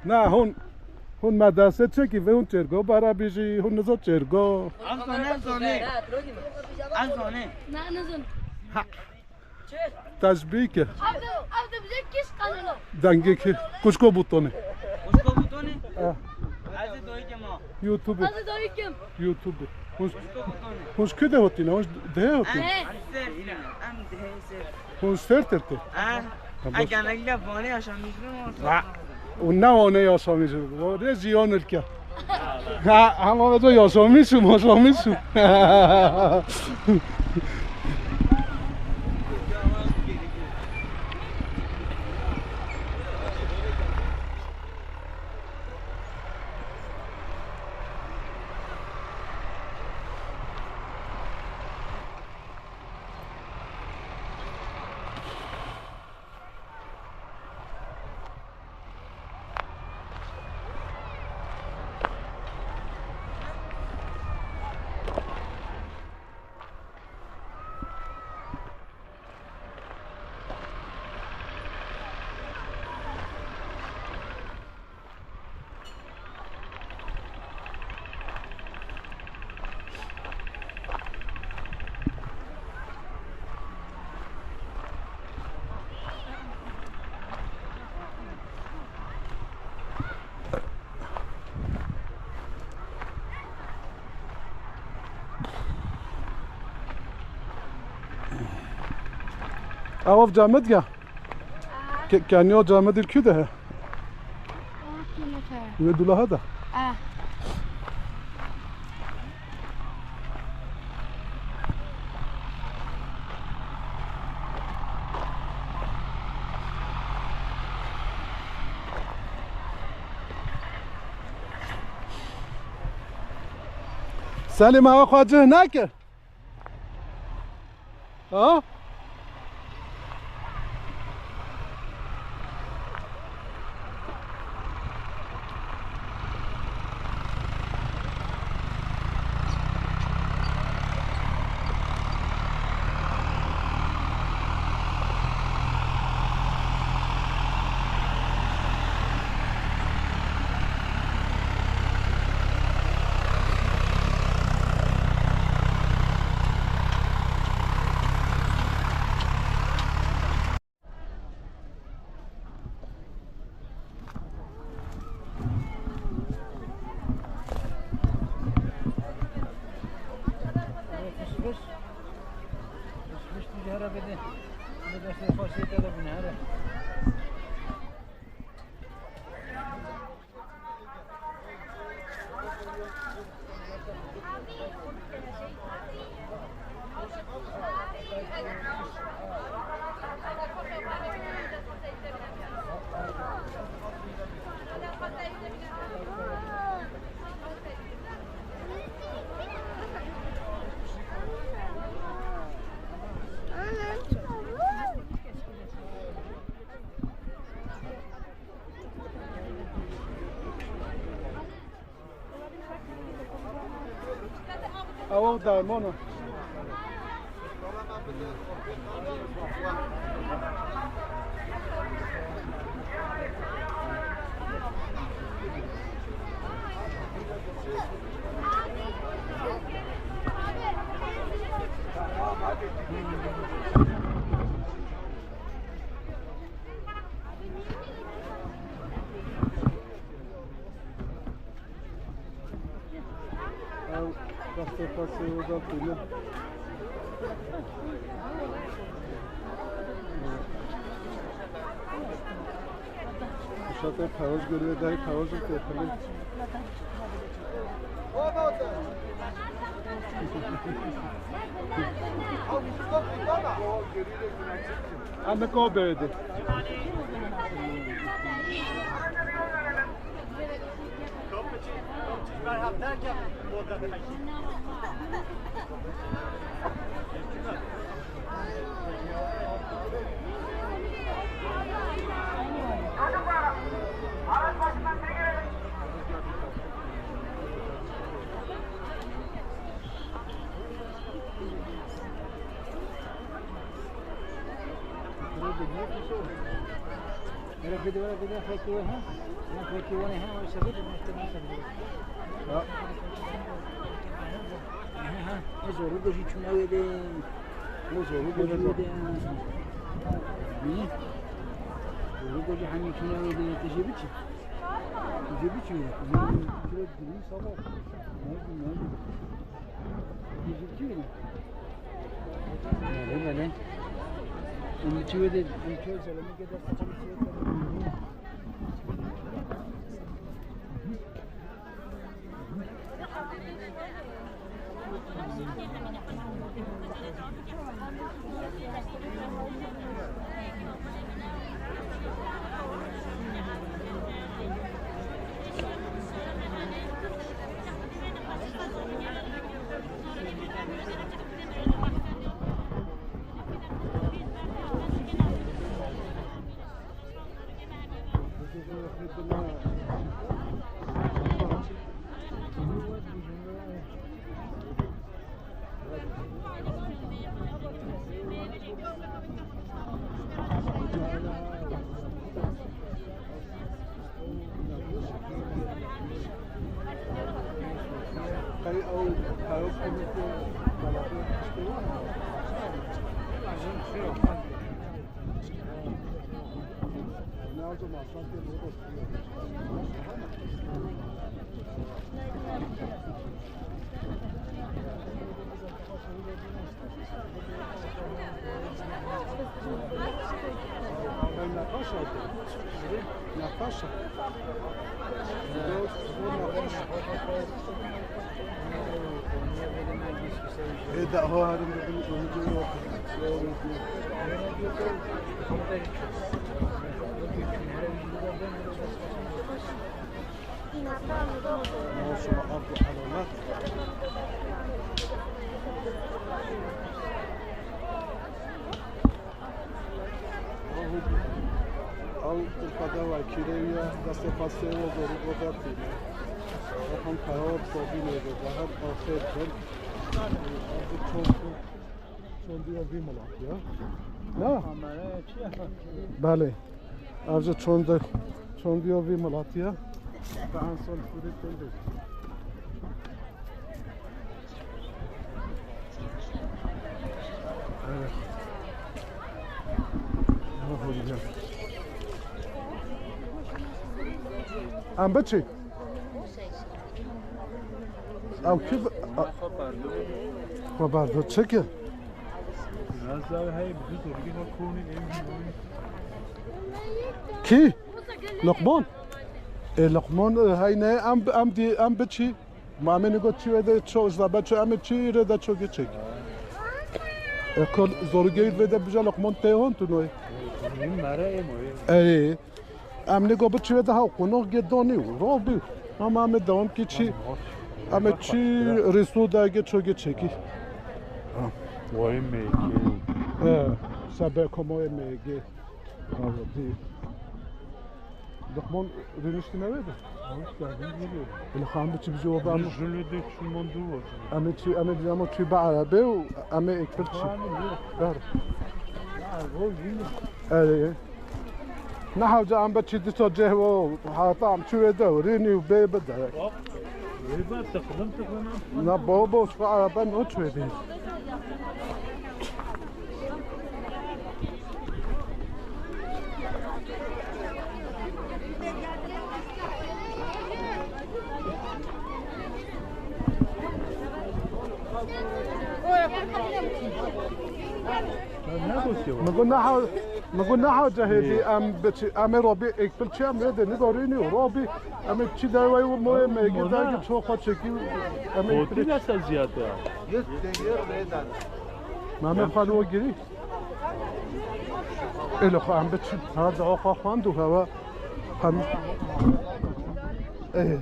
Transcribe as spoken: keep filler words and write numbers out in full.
Na, hûn, hûn medrese çekî ve hûn çêrgo, berabî jî hûn nizo çêrgo. Ez zane, ez zane. Ez zane. Na, nizin. Teşbîh ke. Ev de, ev de bize kîş kanalo. Dengê ke. Kuşko butone. Kuşko butone? Eh. Ez de doyke ma. YouTube. Ez de doyke. YouTube. Hûn, Kuşko butone. Hûn kü de hotîne, hûn de hotîne. Eh. Em ser yine, em de ser. Hûn ser terte. Eh. Tamam. Egan egla bane yaşamıştım. Ha. Û ne wane yaşamîşim. Wane ziyan ilke. Ha, ama ve to yaşamîşim, yaşamîşim. Ew camid ya. Ke-, kenya camid il kü de he. Wê dulaha da. Ah. Selim awa xwe cih nake. Ha? Ew derman e. Ew destê xwe sê oda tîne. Şatê pewaj gurê, dayê pewaj û têxilê. Em niko bêdin. Were bide fekî we ha? Ne fekî we ne ha? Were sebit ne sebit. Ya. Ha, ha. O zoru goji çuna we de. O zoru goji we de. Ne? Zoru goji hani çuna we de. Te şey biçi. Te şey biçi. Kilo diri sabah. Ne oldu, ne oldu? Te şey biçi ne? Bele, bele. Em çi wê de, em çi wê de, em çi wê de. Nexweş e. Nexweş e. Ê, de ho herin bibin, onu diyor. Maşallah, Abdülhalim'e. Ew, ew, tirpede wekîlê ya, destê xwe sê ve zorî bo dertîne. Ew hem peyawa sobînê ve, ve hem axir bin. Ew, çond, çondiya vî milat ya. Na? Belê. Ev jî çonde, çondiya vî milat ya. Bi ensan xwedê çondê. Evet. Em biçî. Ew kî bi-, a-, xwe berdo. Çi ki? Kî? Luqman? Ê, Luqman, e, heyne, em, em dî, em biçî. Ma em ê nigo çi wê de ço, ji daba ço, em ê çi rê de ço geçek. E, kol zorgeyî vê de bija Luqman tê hon tu noy. Ey, em nigo bi çi wê de ha qonox ge donî û ro bi. Ama em ê dewam ki çi, em ê çi rêso de ge ço geçekî. Ha. Vay meke. E, sebe komoyê mege. Avdî. Luqman rêniştî newê de? Hoş geldin, geliyorum. Ele xan biçî bizi o ben. Jülü de çumandu var. Em ê çi, em ê ama çi be arabê û em ê ekber çi. Ver. Ya, bu yine. Ey. Ne hawca em be çi dîsa ceh o, hatam çi wê de, rênî û bê bide. Rêba tıklım tıklım. Na baba, o araba ne çi wê de. Min got, neha, min got, neha cehê dî, em biçi, em ê robî ekbil çi, em ê de nigarînî û robî, em ê çi derwey û moyê me, ege dergi çoxa çekî, em ê ekbil. Yet de yer rê dan. Mehmet Xan o girî. Êlo xwe em biçin. Ha, da xwe xwend û hewa. Hem. Ê.